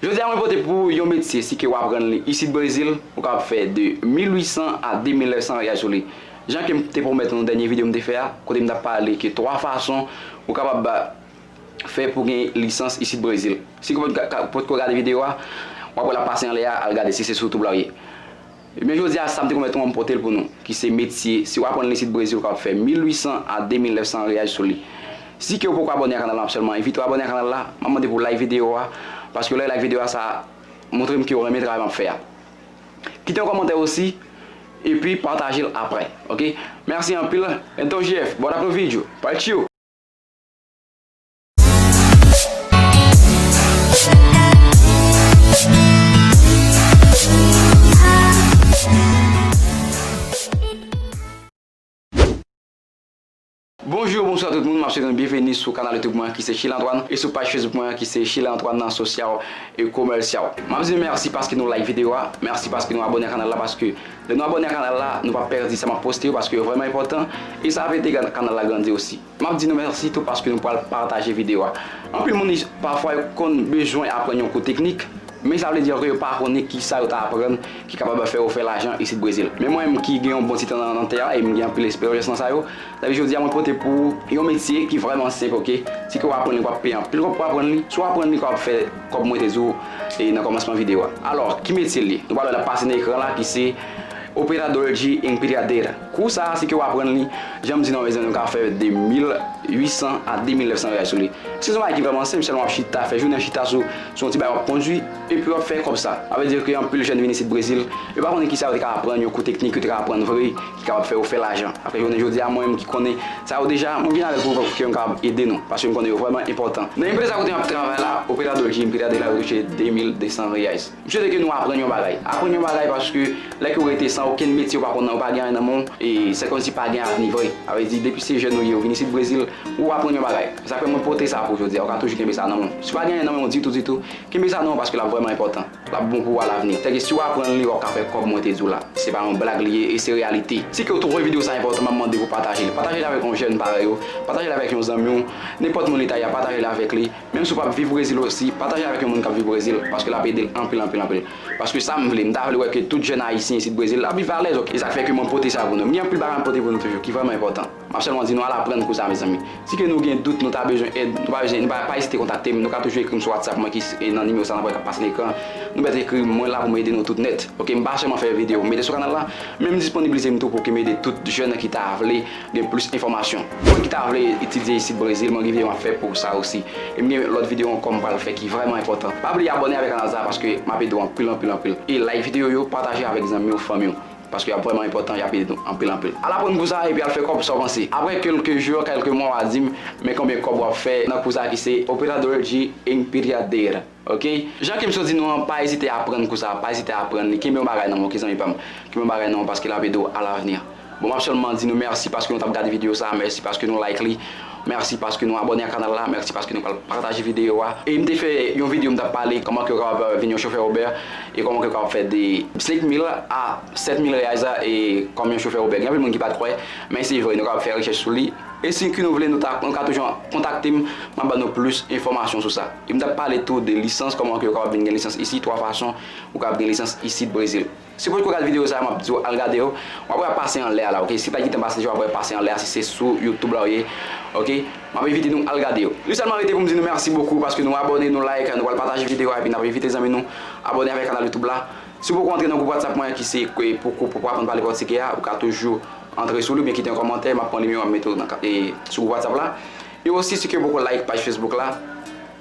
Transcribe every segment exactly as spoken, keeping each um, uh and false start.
Jodi a mwen pote pou yon metye, si ke w aprann li isit Brezil, ou kapab fè de mil uit san a de mil nèf san reyal sou li. Jan ke m te pwomèt nou nan dènye videyo m te fè a, kote m t ap pale ke twa fason ou kapab fè pou gen lisans isit Brezil. Si ke w potko gade videyo a, w ap wè l ap pase anlè a, al gade si se sou YouTube la w ye. Ebyen, jodi a, sa m te pwomèt nou an, m pote l pou nou, ki se metye, si w aprann li isit Brezil, ou kapab fè mil uit san a de mil nèf san reyal sou li. Si ke w poko abòne a kanal la, m ap sèlman envite w abòne a kanal la, m ap mande pou w like videyo a, paske lè w like videyo a, sa montre m ke w renmen travay m ap fè a. Kite yon kòmantè osi, epi pataje l apre, oke? Mèsi anpil, ento J F, bora pro vídeo, partiu! Bonjou, bonswa tout moun, m ap swete nou byenveni sou kanal YouTube mwen ki se Sheila Antoine e sou paj Facebook mwen ki se Sheila Antoine nan sosyal e komèsyal. M ap di nou mèsi paske nou like videyo a, mèsi paske nou abòne a kanal la, paske lè nou abòne a kanal la, nou p ap pèdi sa m ap poste yo paske yo vrèman enpòtan e sa ap ede kanal la grandi osi. M ap di nou mèsi tou paske nou pral pataje videyo a. Anpil moun pafwa yo konn bezwen aprann yon kou teknik, men sa vle di ke yo pa konnen kisa yo ta aprann ki kapab fè yo fè lajan isit Brezil. Men mwen menm ki gen yon bon ti tan nan, nan tè a e m gen anpil esperyans nan sa yo, sa vle di jodi a mwen pote pou ou yon metye ki vrèman senp, oke? Si ke w aprann li, w ap peye anpil kòb pou aprann li. Si w aprann li, w ap fè kòb mwen te di w e nan kòmansman videyo a. Alò, ki metye l ye? Nou pral wè l ap pase nan ekran la ki se Operador de Empilhadeira. Kou sa a, si ke w aprann li, jan m di nou an, mezanmi, ou ka fè de mil uit san a de mil nèf san reyal sou li. Se yon bagay ki vrèman senp, sèlman w ap chita, fè jounen an chita sou, sou yon ti bagay w ap kondui, epi w ap fè kòb sa. Sa vle di ke anpil jèn vin isit Brezil, yo pa konnen kisa yo te ka aprann, yon kou teknik yo te ka aprann vre, ki kapab fè yo fè lajan. Apre jounen jodi a, mwen menm ki konnen sa yo deja, mwen vin avèk pwovèb ke m kapab ede nou, paske m konnen yo vrèman enpòtan. Nan empreza kote m ap travay la, Operador de Empilhadeira, yo touche de mil de san reyal. M swete ke nou aprann yon bagay. Aprann yon bagay paske lè ke w rete san okenn metye, ou pa konn, ou pa gen anyen nan men w, e se kòmsi pa gen avni vre. Sa vle di, depi se jèn ou ye, ou vin isit Brezil, ou aprann yon bagay. Sa fè mwen pote sa pou jodi a, ou ka toujou kenbe sa nan men w. Si w pa gen anyen nan men w ditou, ditou, kenbe sa nan men w paske l ap vrèman enpòtan. L ap bon pou ou alavni. Tèlke si w aprann li, w ap ka fè kòb mwen te di w la. Se pa yon blag li ye, e se reyalite. Si ke w twouve videyo sa enpòtan, m ap mande pou w pataje li. Pataje li avèk yon jèn parèy ou, pataje li avèk yon zanmi w, nenpòt moun li ta ye a, pataje li avèk li. Menm si w p ap viv Brezil osi, pataje avèk yon moun k ap viv Brezil, paske l ap ede l anpil, anpil, anpil. Paske sa m vle, m ta vle wè ke tout jèn ayisyen isit Brezil ap viv alèz, oke? E sa k fè ke mwen pote sa pou nou. M gen anpil bagay m pote pou nou toujou, ki vrèman enpòtan. M ap sèlman di nou al aprann kou sa, mezanmi. Si ke nou gen dout, nou ta bezwen èd, nou pa bezwen, nou pa, pa ezite kontakte m, nou ka toujou ekri m sou WhatsApp mwen ki s-, e nan nimewo sa n ap wè k ap pase nan ekran. Nou mèt ekri m, mwen la pou m ede nou tout nèt. Oke, m pa sèlman fè videyo pou m mete sou kanal la, men m disponibilize m tou pou ke m ede tout jèn ki ta vle gen plis enfòmasyon. Mwen ki ta vle etidye isit Brezil, mwen gen videyo m ap fè pou sa osi. E m gen lòt videyo ankò m pral fè ki vrèman enpòtan. Pa bliye abòne avèk kanal sa a paske m ap ede w anpil, anpil, anpil. E like videyo yo, pataje avèk zanmi w, fanmi w. Paske y ap vrèman enpòtan, y ap ede nou anpil, anpil. Al aprann kou sa a epi al fè kòb, sa w panse? Apre kèlke jou, kèlke mwa, w a di m, men konbyen kòb w ap fè nan kou sa a ki se Operador de Empilhadeira. Oke? Jan ke m sot di nou an, pa ezite aprann kou sa a, pa ezite aprann li. Kenbe yon bagay nan men w, oke, zanmi pa m? Kenbe yon bagay nan men w paske l ap ede w alavni. Bon, m ap sèlman di nou mèsi paske nou t ap gade videyo sa a, mèsi paske nou like li, mèsi paske nou abòne ak kanal la, mèsi paske nou pral pataje videyo a. E m te fè yon videyo, m t ap pale kòman ke w kapab vin yon chofè Uber e kòman ke w kapab fè de senk mil a sèt mil reyal, e kòm yon chofè Uber. Gen anpil moun ki pa t kwè, men se vre, nou kapab fè rechèch sou li. E si ke nou vle, nou ta, nou ka toujou kontakte m, m ap ban nou plis enfòmasyon sou sa. E m t ap pale tou de lisans, kòman ke w kapab vin gen lisans isit, twa fason ou kapab gen lisans isit Brezil. Si w potko gade videyo sa a, m ap di w al gade yo. W ap wè ap pase anlè a la, oke? Si pa gen tan pase deja, w ap wè pase anlè a, si se sou YouTube la w ye, oke? M ap envite nou al gade yo. Li sèlman rete pou m di nou mèsi bokou paske nou abòne, nou like, nou pral pataje videyo a, epi n ap envite zanmi nou abòne avèk kanal YouTube la. Si w poko antre nan gwoup WhatsApp mwen ki se kwe pou, pou, pou aprann pale pòtigè a, ou ka toujou antre sou li oubyen kite yon kòmantè, m ap pran nimewo a, m mete w nan ka-, e, sou gwoup WhatsApp la. E osi, si ke w poko like paj Facebook la,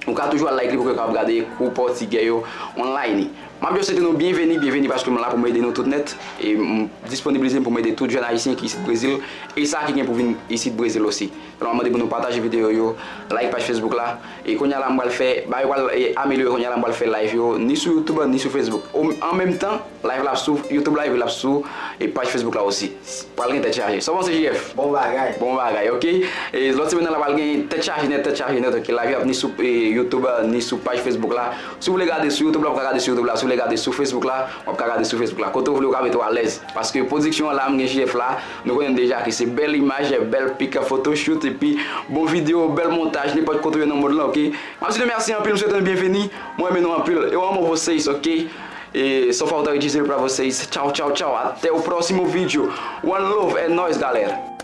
ou ka toujou al like li pou ke w kapab gade kou pòtigè yo online. M ap just swete nou byenveni, byenveni paske m la pou m ede nou tout nèt. E m disponibilize m pou m ede tout jèn ayisyen ki isit Brezil e sa ki gen pou vin isit Brezil osi. Donk, m ap mande pou nou pataje videyo yo, like paj Facebook la. E kounye a la, m pral fè, bagay yo pral, e, amelyore. Kounye a la, m pral fè live yo, ni sou YouTube, ni sou Facebook. O, an menm tan, live la ap sou YouTube la, epi l ap sou, e, paj Facebook la osi. Pral gen tèt chaje. Sa w panse, J F? Bon bagay. Bon bagay, oke? E lòt semèn nan, la pral gen tèt chaje nèt, tèt chaje nèt, oke? Live yo ap ni sou, e, YouTube, ni sou paj Facebook la. Si w vle gade sou YouTube la, w ka gade sou YouTube la. Si w vle gade sou Facebook la, w ap ka gade sou Facebook la. Kote w vle, w ka mete w alèz. Paske pwodiksyon an la, m gen J F la, nou konnen deja ke se bèl imaj, bèl pick-up photoshoot, epi bon videyo, bèl montaj, nenpòt kote w ye nan mond lan, oke? M ap di nou mèsi anpil, m swete nou byenveni, mwen renmen nou anpil. Eu amo vocês, oke? E só falta eu dizer pra vocês, tchau, tchau, tchau, até o próximo vídeo. One love, é nóis, galera!